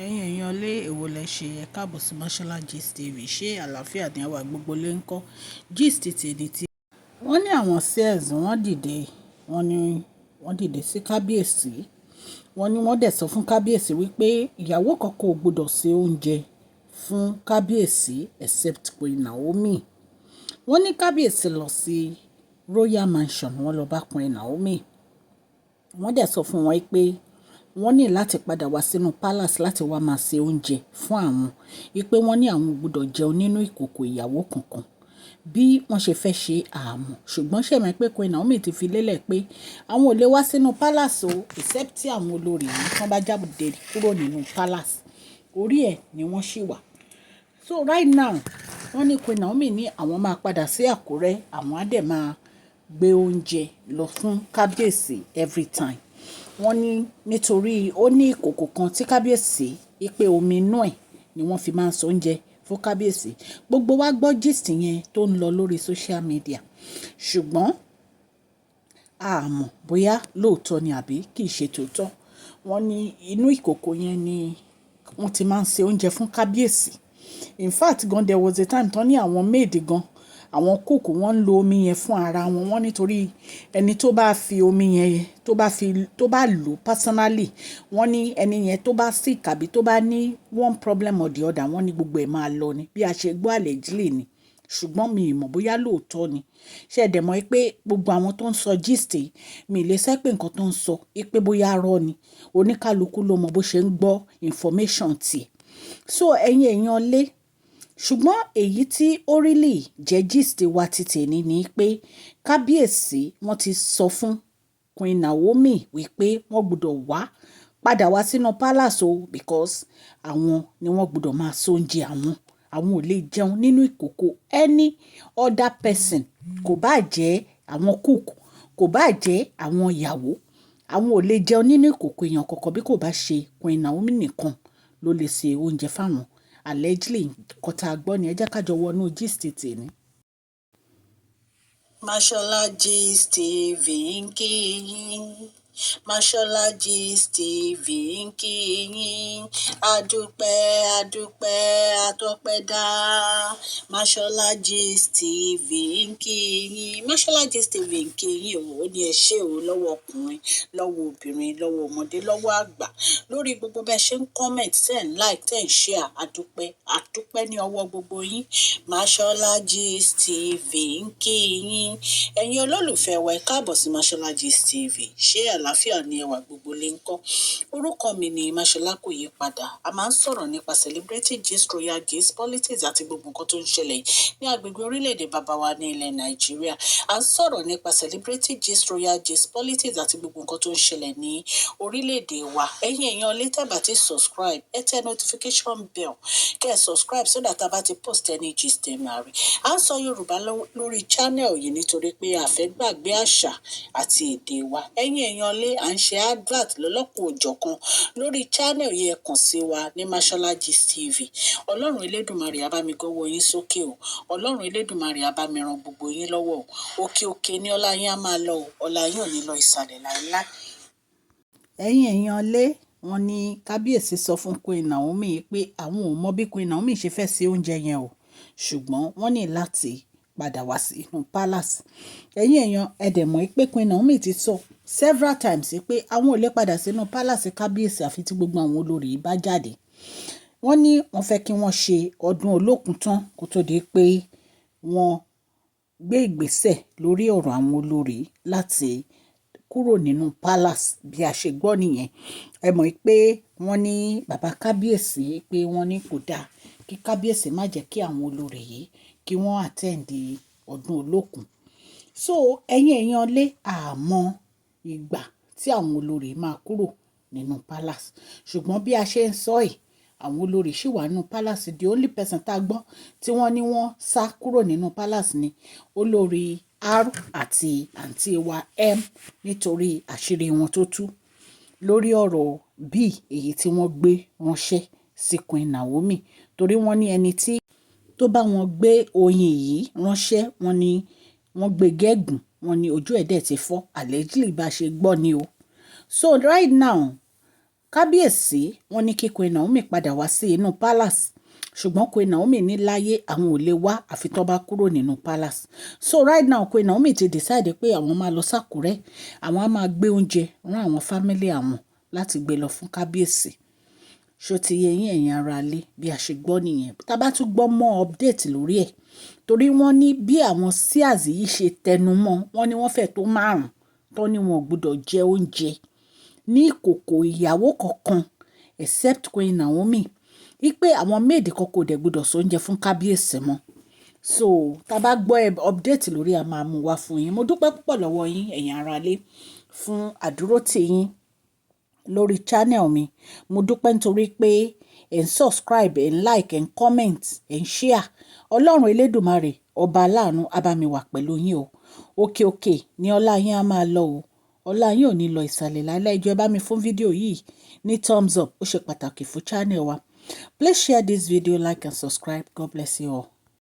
Ẹ̀yin èèyàn lé, èwo lẹ ṣe? Ẹ káàbọ̀ sí Mashola Gist TV. Ṣé àlàáfíà ni àwa gbogbo lè ń kọ́? Gist tèmi tí. Wọ́n ní àwọn seers wọ́n dìde, wọ́n ní wọ́n dìde sí kábíyèsí. Wọ́n ní wọ́n dẹ̀ sọ fún kábíyèsí wípé ìyàwó kankan ò gbọdọ̀ ṣe oúnjẹ fún kábíyèsí except Queen Naomi. Wọ́n ní kábíyèsí lọ sí Royal Mansion, wọ́n lọ bá Queen Naomi. Wọ́n dẹ̀ sọ fún wọn pé wọ́n ní láti padà wá sínú palace láti wá máa ṣe oúnjẹ fún àwọn. Wípé wọ́n ní àwọn ò gbọdọ̀ jẹun nínú ìkòkò ìyàwó kankan. Bí wọ́n ṣe fẹ́ ṣe àmọ́, ṣùgbọ́n ṣé ẹ mọ̀ pé Queen Naomi ti fi lélẹ̀ pé àwọn ò lè wá sínú palace o, except tí àwọn olórí yìí wọ́n bá jáde kúrò nínú palace. Orí ẹ̀ ni wọ́n ṣì wà. So right now, wọ́n ní Queen Naomi ní àwọn máa padà sí Àkúrẹ́, àwọn á dẹ̀ máa gbé oúnjẹ lọ fún kábíyèsí every time. Wọ́n ní nítorí ó ní ìkòkò kan tí kábíyèsí wípé omi inú ẹ̀ ni wọ́n fi máa ń ṣe oúnjẹ fún kábíyèsí. Gbogbo wa gbọ́ gist yẹn tó ń lọ lórí social media. Ṣùgbọ́n a mọ̀ bóyá lóòótọ́ ni àbí kì í ṣe tòótọ́. Wọ́n ní inú ìkòkò yẹn ni wọ́n ti máa ń ṣe oúnjẹ fún kábíyèsí. In fact gan, there was a time tán ní àwọn maid gan, àwọn cook, wọ́n ń lo omi yẹn fún ara wọn. Wọ́n nítorí ẹni tó bá fi omi yẹn, tó bá fi, tó bá lò personally, wọ́n ní ẹni yẹn tó bá sick àbí tó bá ní one problem or the other, wọ́n ní gbogbo ẹ̀ máa lọ ni. Bí a ṣe gbọ́ allegedly ni. Ṣùgbọ́n mi ò mọ̀ bóyá lóòótọ́ ni. Ṣé ẹ dẹ̀ mọ̀ pé gbogbo àwọn tó ń sọ gist yìí, mi lè sọ pé nǹkan tó ń sọ, pé bóyá irọ́ ni. Oníkálukú ló mọ bó ṣe ń gbọ́ information tí. So ẹ̀yin èèyàn lé, ṣùgbọ́n èyí tí ó really jẹ́ gist wa ti tèmi ni pé kábíyèsí wọ́n ti sọ fún Queen Naomi wípé wọ́n gbọdọ̀ wá padà wá sínú palace o, because àwọn ni wọ́n gbọ́dọ̀ máa ṣe oúnjẹ àwọn. Àwọn ò lè jẹun nínú ìkòkò any other person, kò bá jẹ́ àwọn cook, kò bá jẹ́ àwọn ìyàwó. Àwọn ò lè jẹun nínú ìkòkò èèyàn kankan bí kò bá ṣe Queen Naomi nìkan ló lè ṣe oúnjẹ fáwọn. Allegedly, nǹkan tá a gbọ́ ni. Ẹ jẹ́ ká jọ wọnú gist tèmi. Mashola Gist TV ń kí yín. Mashola Gist TV ń kí yín. Adúpẹ́, adúpẹ́, atọ́pẹ́dá. Mashola Gist TV ń kí yín. Mashola Gist TV ń kí yín o. Ó ní ẹ ṣé o lọ́wọ́ ọkùnrin, lọ́wọ́ obìnrin, lọ́wọ́ ọmọdé, lọ́wọ́ àgbà. Lórí gbogbo bẹ́ẹ̀ ṣe ń comment, ten like, ten share. Adúpẹ́, adúpẹ́ ní ọwọ́ gbogbo yín. Mashola Gist TV ń kí yín. Ẹ̀yin olólùfẹ́ wa, ẹ káàbọ̀ sí Mashola Gist TV. Ṣé àlàáfíà ni ẹwà gbogbo lè ń kọ́? Orúkọ mi ni Mashola, kò yí padà. A máa ń sọ̀rọ̀ nípa celebrity gist, royal gist, politics àti gbogbo nǹkan tó ń ṣẹlẹ̀ ní agbègbè orílẹ̀-èdè bàbá wa ní ilẹ̀ Nàìjíríà. A ń sọ̀rọ̀ nípa celebrity gist, royal gist, politics àti gbogbo nǹkan tó ń ṣẹlẹ̀ ní orílẹ̀-èdè wa. Ẹ̀yin èèyàn lè tẹ́ bá ti subscribe, ẹ tẹ notification bell, kẹ́ ẹ subscribe so that a bá ti post any gist, ẹ máa rí. À ń sọ Yorùbá lórí channel yìí nítorí pé a fẹ́ gbàgbé àṣà àti èdè wa. Ẹ̀yin èèyàn lé, à ń ṣe advert lọ́lọ́kan òjọ̀kan lórí channel yìí. Ẹ kàn sí wa ní Mashola Gist TV. Ọlọ́run Elédùmarè á bá mi gọ́wọ́ yín sókè o. Ọlọ́run Elédùmarè á bá mi ran gbogbo yín lọ́wọ́ o. Òkè òkè ní ọlá yín á máa lọ o. Ọlá yín ò ní lọ ìsàlẹ̀ láéláé. Ẹ̀yin èèyàn lé, wọ́n ní kábíyèsí sọ fún Queen Naomi pé àwọn ò mọ bí Queen Naomi ṣe fẹ́ ṣe oúnjẹ yẹn o, ṣùgbọ́n wọ́n ní láti padà wá sí inú palace. Ẹ̀yin èèyàn, ẹ dẹ̀ mọ̀ pé Queen Naomi ti sọ several times pé àwọn ò lè padà sínú palace kábíyèsí àfi tí gbogbo àwọn olórí yìí bá jáde. Wọ́n ní wọ́n fẹ́ kí wọ́n ṣe ọdún Olókun tán kó tó di pé wọ́n gbé ìgbésẹ̀ lórí ọ̀rọ̀ àwọn olórí láti kúrò nínú palace. Bí a ṣe gbọ́ nìyẹn. Ẹ mọ̀ pé wọ́n ní bàbá kábíyèsí pé wọ́n ní kò dáa kí kábíyèsí má jẹ́ kí àwọn olórí yìí kí wọ́n attend ọdún Olókun. So ẹ̀yin èèyàn lé, àmọ́ ìgbà tí àwọn olórí máa kúrò nínú palace, ṣùgbọ́n bí a ṣe ń sọ yìí, àwọn olórí ṣì wà nínú palace. The only person tá a gbọ́ tí wọ́n ní wọ́n sá kúrò nínú palace ni olórí R àti àǹtí wa M, nítorí àṣírí wọn tó tú lórí ọ̀rọ̀ bí èyí tí wọ́n gbé ránṣẹ́ sí Queen Naomi, torí wọ́n ní ẹni tí tó bá wọn gbé oyin yìí ránṣẹ́, wọ́n ní wọ́n gbé gégùn, wọ́n ní ojú ẹ̀ dẹ̀ ti fọ́, allegedly, bá ṣe gbọ́ ni o. So right now Kábíyèsí, wọ́n ní kí Queen Naomi padà wá sí inú palace, ṣùgbọ́n Queen Naomi ní láyé, àwọn ò lè wá àfi tó bá kúrò nínú palace. So right now, Queen Naomi ti decide pé àwọn máa lọ s'Ákúrẹ́, àwọn á máa gbé oúnjẹ rán àwọn family àwọn láti gbé lọ fún kábíyèsí. Ṣó ti yé yín, ẹ̀yin ará ilé? Bí a ṣe gbọ́ nìyẹn. Tá bá tún gbọ́ more update lórí ẹ̀, torí wọ́n ní bí àwọn seers yìí ṣe tẹnu mọ́, wọ́n ní wọ́n fẹ́ tó márùn-ún tó ní wọn ò gbọdọ̀ jẹ oúnjẹ ní ìkòkò ìyàwó kankan except Queen Naomi, wípé àwọn maid kan kò dẹ̀ gbọdọ̀ se oúnjẹ fún kábíyèsí mọ́. So tá bá gbọ́ update lórí, a máa mú wá fún yín. Mo dúpẹ́ púpọ̀ lọ́wọ́ yín, ẹ̀yin ará ilé, fún àdúrótì yín lórí channel mi. Mo dúpẹ́ nítorí pé ẹ̀ ń subscribe, ẹ̀ ń like, ẹ̀ ń comment, ẹ̀ ń share. Ọlọ́run Elédùmarè, ọba aláàánú, á bá mi wà pẹ̀lú yín o. Òkè òkè ní ọlá yín á máa lọ o. Ọlá yín ò ní lọ ìsàlẹ̀ láíláí. Ẹ jọ̀ọ́, ẹ bá mi fún fídíò yìí ní thumbs up, ó ṣe pàtàkì fún channel wa. Please share this video, like and subscribe. God bless you all.